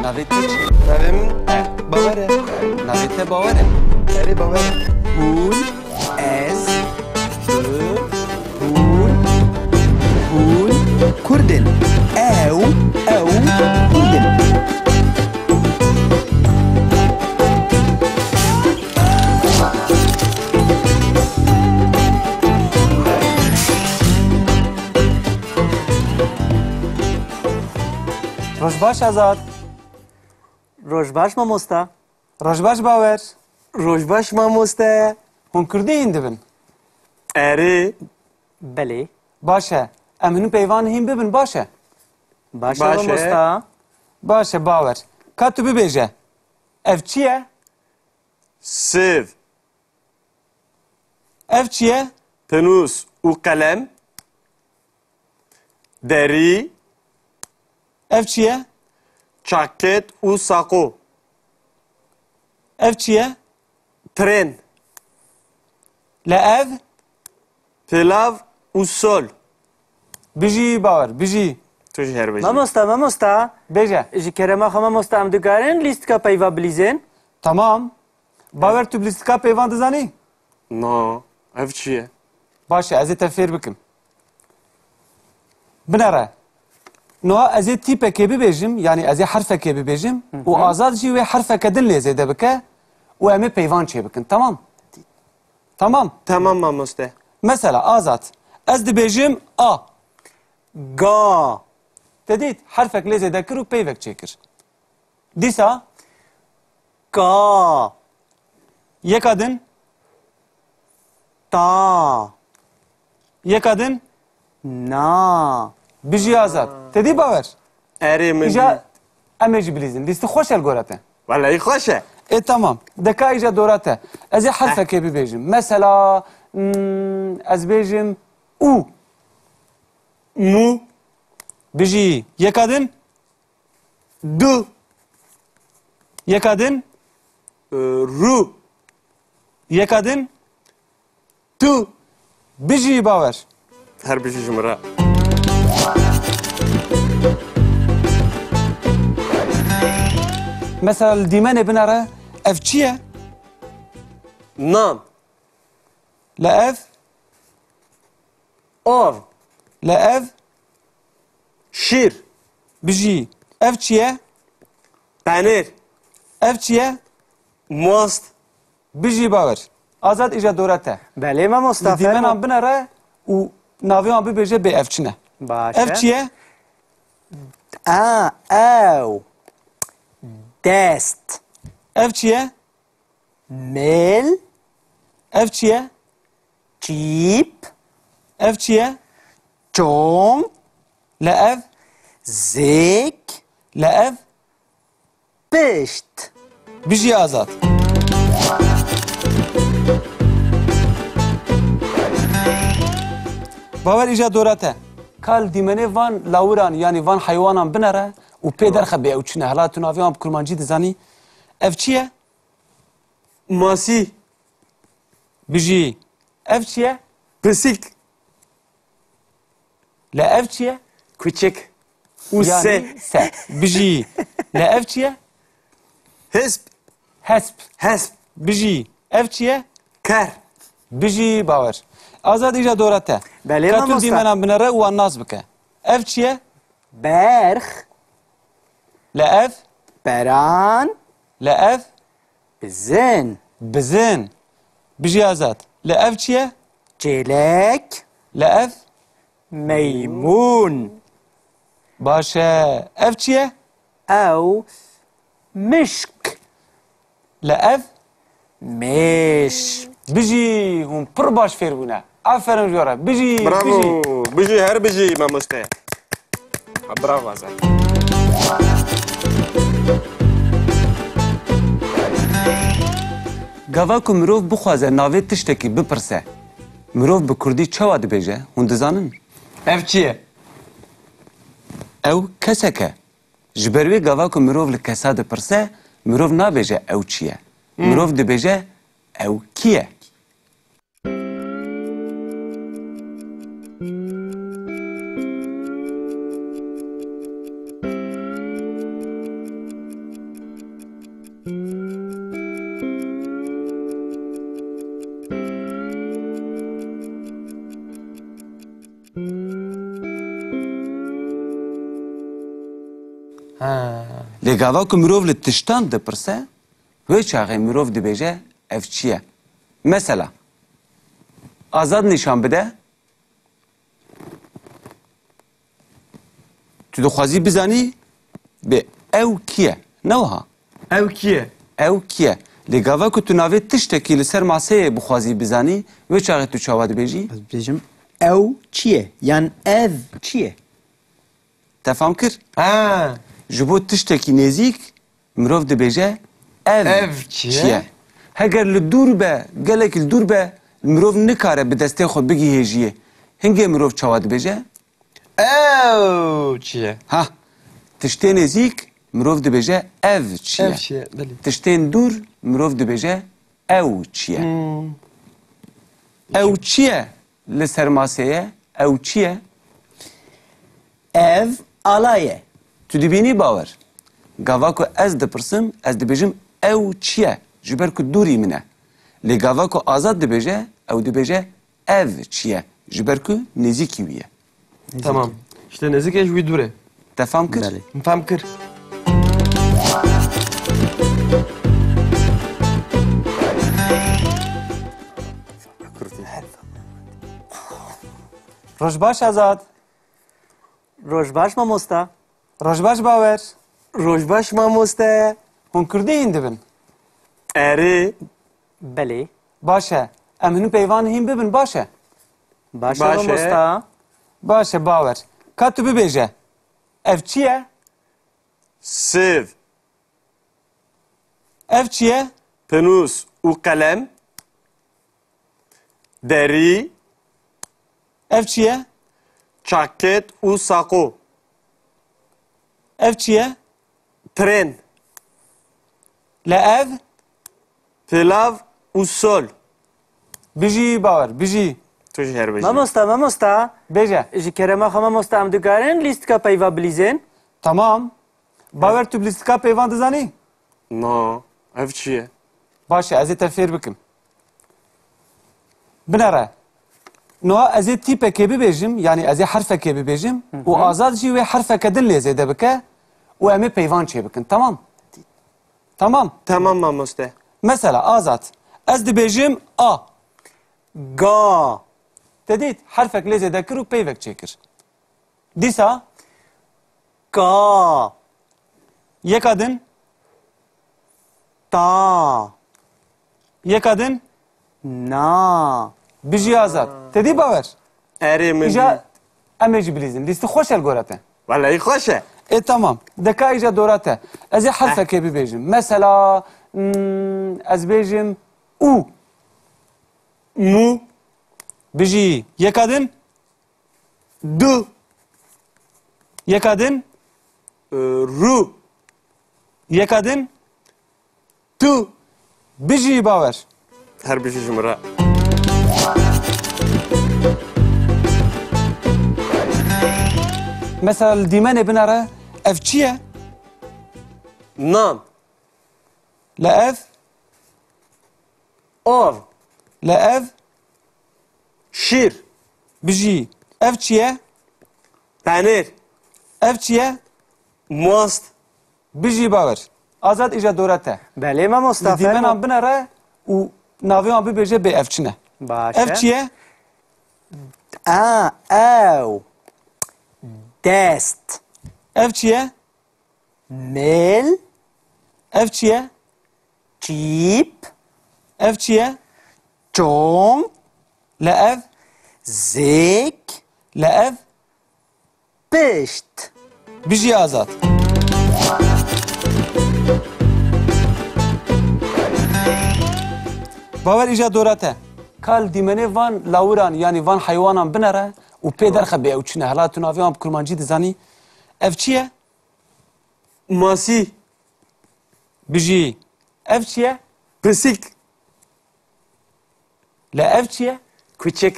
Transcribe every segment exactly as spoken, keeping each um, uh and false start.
Navê te çi? Navê min Bawer e. Navê te Bawer e. Erê, Bawer e. Hûn, ez, tu, hûn, hûn Kurd in. Ew, ew Kurd in. Roj baş, Azad. Roj baş, mamosta. Roj baş, Bawer. Roj baş, mamoste. Hûn kurdî hîn dibin? Erê. Belê. Baş e. Em hûn peyvan hîn bibin, baş e. Baş e, Baş e. Mamosta. Baş e, Bawer. Ka tu bibêje. Ev çi ye? Sêv. Ev çi ye? Pênûs û qelem. Derî. Ev çi ye? Çaket û saqo. Ev çi ye? Tren. Le ev? Pilav û sol. Bijî Bawer, bijî. Tu jî her bijî. Mamosta, mamosta. Bêje. Ji kerema xwe mamosta, em dikarin lîstika peyva bilîzin? Tamam. Bawer, tu bi lîstika peyvan dizanî? Na, ev çi ye? Baş e, ez ê te fêr bikim. Binere. Niha ez ê tîpekê bibêjim, yanî ez ê herfekê bibêjim û Azad jî wê herfeke din lê zêde bike û em ê peyvan çêbikin. Tamam? Tamam. Tamam mamoste. Mesela Azad, ez dibêjim A. Ga. Te dît, herfek lê zêde kir û peyvek çêkir. Dîsa? Ka. Yeka din? Ta. Yeka din? Na. Bijî Azad. Te dî Bawer? Erê min Îja dî. Em ê jî bilîzin. Lîsti xweş e li gora te. Welehî xweş e. Ê, tamam. De ka îja dora te. Ez ê herfekê bibêjim. Mesela, hmm, ez bêjim û. Mû. Bijî. Yeka din? Du. Yeka din? Ee, ru. Yeka din? Tu. Bijî Bawer. Her bijî ji min re. Mesela li dîmenê binere, ev çi ye? Nan. Le ev? Av. Le ev? Şîr. Bijî. Ev çi ye? Penêr. Ev çi ye? Mast. Bijî Bawer. Azad, îja dora te. Belê mamosta, fermo. Li dîmenan binere û navê wan bibêje bê ev çi ne. Baş e. Ev çi ye? A, ew. Dest. Ev çi ye? Mêl. Ev çi ye? Çîp. Ev çi ye? Çong. Le ev? Zêk. Le ev? Pişt. Bijî Azad. Bawer, îja dora te. Ka li dîmenê van lawiran, yanî van heywanan binere û pê derxe bê ew çi ne. Hela tu navê wan bi kurmancî dizanî. Ev çi ye? Masî. Bijî. Ev çi ye? Pisîk. Le ev çi ye? Kuçik. Û se. Yanî se. Bijî. Le ev çi ye? Hesp. Hesp. Hesp. Bijî. Ev çi ye? Ker. Bijî Bawer. Azad, îja dora te. Belê mamosta. Ka tu dîmenan binere û wan nas bike. Ev çi ye? Berx. Le ev? Beran. Le ev? Bizin. Bizin. Bijî Azad. Le ev çi ye? Çêlek. Le ev? Meymûn. Baş e. Ev çi ye? Ew mişk. Le ev? Mêş. Bijî, hûn pir baş fêr bûne. Aferin ji we re. Bijî, Bravo. Bijî. Bijî, her bijî mamoste. Ha, bravo Azad. Gava ku mirov bixwaze navê tiştekî bipirse, mirov bi kurdî çawa dibêje? Hûn dizanin? Ev çi ye? Ew kesek e. Ji ber wê gava ku mirov li kesa dipirse, mirov nabêje ew çi ye? Hmm. Mirov dibêje ew kî ye? Ha. Lê gava ku mirov li tiştan dipirse, wê çaxê mirov dibêje, ev çi ye? Mesela, Azad nîşan bide. Tu dixwazî bizanî, bê ew kî ye? Ne wiha? Ew kî ye? Ew kî ye? Lê gava ku tu navê tiştekî li ser maseyê bixwazî bizanî, wê çaxê tu çawa dibêjî? Ez dibêjim, ew çi ye? Yan ev çi ye? Te fam kir? Ha. Ji bo tiştekî nêzîk, mirov dibêje, ev Ev çi çi ye? ye? Heger li dûr be, gelek li dûr be, mirov nikare bi destê xwe bigihêjiyê. Hingê mirov çawa dibêje? Ew çi ye? Ha, tiştê nêzîk, mirov dibêje, ev çi ye? Ev çi ye? Belê. Tiştên dûr, mirov dibêje, ew çi ye? Hmm. Ew çi ye? Li ser masê ye. Ew çi ye? Ev ala ye. Tu dibînî, Bawer? Gava ku ez dipirsim, ez dibêjim, ew çi ye? Ji ber ku dûrî min e. Lê gava ku Azad dibêje, ew dibêje, ev çi ye? Ji ber ku nêzîkî wî ye. Tamam. Îşte nêzîk e, ji wî dûr e. Te fam kir? Belê. Min fam kir. Roj baş, Azad. Roj baş, mamosta. Roj baş, Bawer. Roj baş, mamoste. Hûn kurdî hîn dibin? Erê. Belê. Baş e. Em hin peyvan hîn bibin, baş e. Baş e, Baş e. Mamosta. Baş e, Bawer. Ka tu bibêje. Ev çi ye? Sêv. Ev çi ye? Pinûs û qelem. Derî. Ev çi ye? Çaket û saqo. Ev çi ye? Tren. Le ev? Pilav û sol. Bijî Bawer, bijî. Tu jî her bijî. Mamosta, mamosta. Bêje. Ji kerema xwe mamosta, em dikarin lîstika peyva bilîzin? Tamam. Bawer, tu bi lîstika peyvan dizanî? Na, ev çi ye? Baş e, ez ê te fêr bikim. Binere. Niha ez ê tîpekê bibêjim, yanî ez ê herfekê bibêjim Hı hı. û Azad jî wê herfeke din lê zêde bike û em ê peyvan çêbikin. Tamam? Tamam. Tamam mamoste. Mesela Azad, ez dibêjim A. Ga. Te dît, herfek lê zêde kir û peyvek çêkir. Dîsa? Ka. Yeka din? Ta. Yeka din? Na. Bijî Azad. Te dî Bawer? Erê min Îja dî. Em ê jî bilîzin. Lîsti xweş e li gora te. Welehî xweş e. Ê, tamam. Deka îja dora te. Ez ê herfekê bibêjim. Mesela, hmm, ez bêjim û. Mû. Bijî. Yeka din? Du. Yeka din? E, ru. Yeka din? Tu. Bijî Bawer. Her bijî ji min re. Mesela li dîmenê binere, ev çi ye? Nan. Le ev? Av. Le ev? Şîr. Bijî. Ev çi ye? Penêr. Ev çi ye? Mast. Bijî Bawer. Azad, îja dora te. Belê mamosta, fermo. Li dîmenan binere û navê wan bibêje bê ev çi ne. Baş e. Ev çi ye? A, ew. Dest. Ev çi ye? Mêl. Ev çi ye? Çîp. Ev çi ye? Çong. Le ev? Zêk. Le ev? Pişt. Bijî Azad. Bawer, îja dora te. Ka li dîmenê van lawiran, yanî van heywanan binere û pê derxe bê ew çi ne. Hela tu navê wan bi kurmancî dizanî. Ev çi ye? Masî. Bijî. Ev çi ye? Pisîk. Le ev çi ye? Kuçik.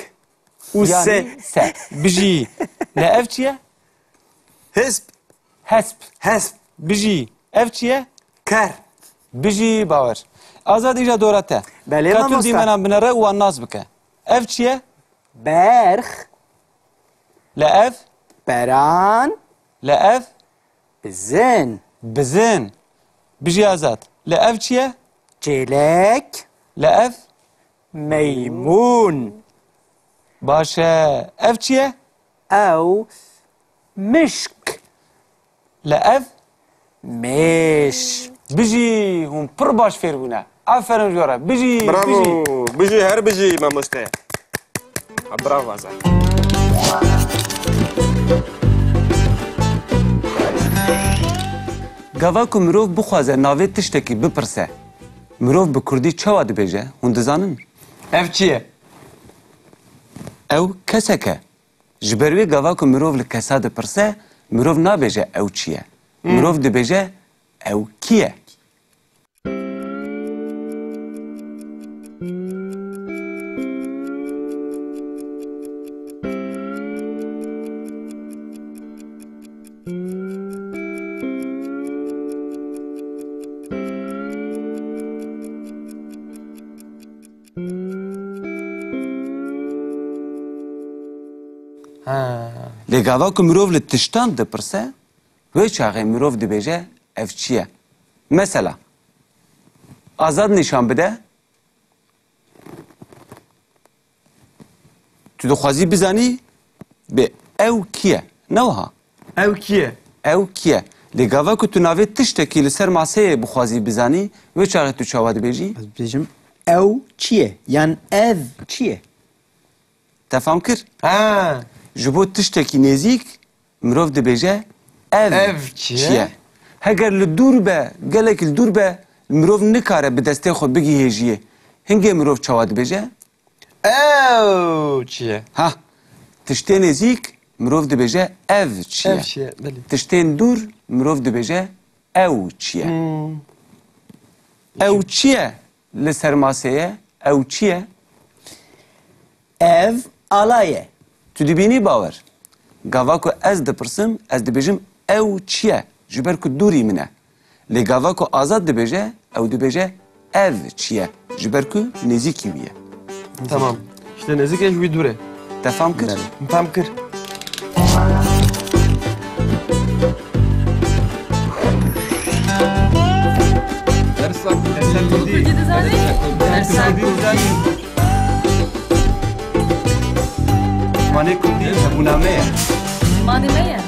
Û se. Yanî se. Bijî. Le ev çi ye? Hesp. Hesp. Hesp. Bijî. Ev çi ye? Ker. Bijî Bawer. Azad, îja dora te. Belê mamosta. Ka tu dîmenan binere û wan nas bike. Ev çi ye? Berx. Le ev? Beran. Le ev? Bizin. Bizin. Bijî Azad. Li ev çi ye? Çêlek. Li ev? Meymûn. Baş e. Ev çi ye? Ew mişk. Li ev? Mêş. Bijî, hûn pir baş fêr bûne. Aferin ji we re. Bijî, Bravo. Bijî. Bijî, her bijî mamoste. Ha, bravo Azad. Gava ku mirov bixwaze navê tiştekî bipirse, mirov bi kurdî çawa dibêje, hûn dizanin? Ev çi ye? Ew kesek e. Ji ber wê gava ku mirov li kesa dipirse, mirov nabêje ew çi ye. Hmm. Mirov dibêje ew kî ye? Ha. Lê gava ku mirov li tiştan dipirse, wê çaxê mirov dibêje, ev çi ye? Mesela, Azad nîşan bide. Tu dixwazî bizanî, bê ew kî ye? Ne wiha? Ew kî ye? Ew kî ye? Lê gava ku tu navê tiştekî li ser maseyê bixwazî bizanî, wê çaxê tu çawa dibêjî? Ez dibêjim, ew çi ye? Yan ev çi ye? Te fam kir? Ha. Ji bo tiştekî nêzîk, mirov dibêje, ev Ev çi çi ye? ye? Heger li dûr be, gelek li dûr be, mirov nikare bi destê xwe bigihêjiyê. Hingê mirov çawa dibêje? Ew çi ye? Ha, tiştê nêzîk, mirov dibêje, ev çi ye? Ev çi ye? Belê. Tiştên dûr, mirov dibêje, ew çi ye? Hmm. Ew çi ye? Li ser masê ye, ew çi ye? Ev ala ye. Tu dibînî Bawer? Gava ku ez dipirsim, ez dibêjim, ew çi ye? Ji ber ku dûrî min e. Lê gava ku Azad dibêje, ew dibêje, ev çi ye? Ji ber ku nêzîkî wî ye. Tamam. Îşte nêzîk e, ji wî dûr e. Te fam kir? Belê. Min fam kir. Dersa Kurdî dizanî? Dersa Kurdî dizanî? Zimanê Kurdî hebûna me ye. Zimanê me ye.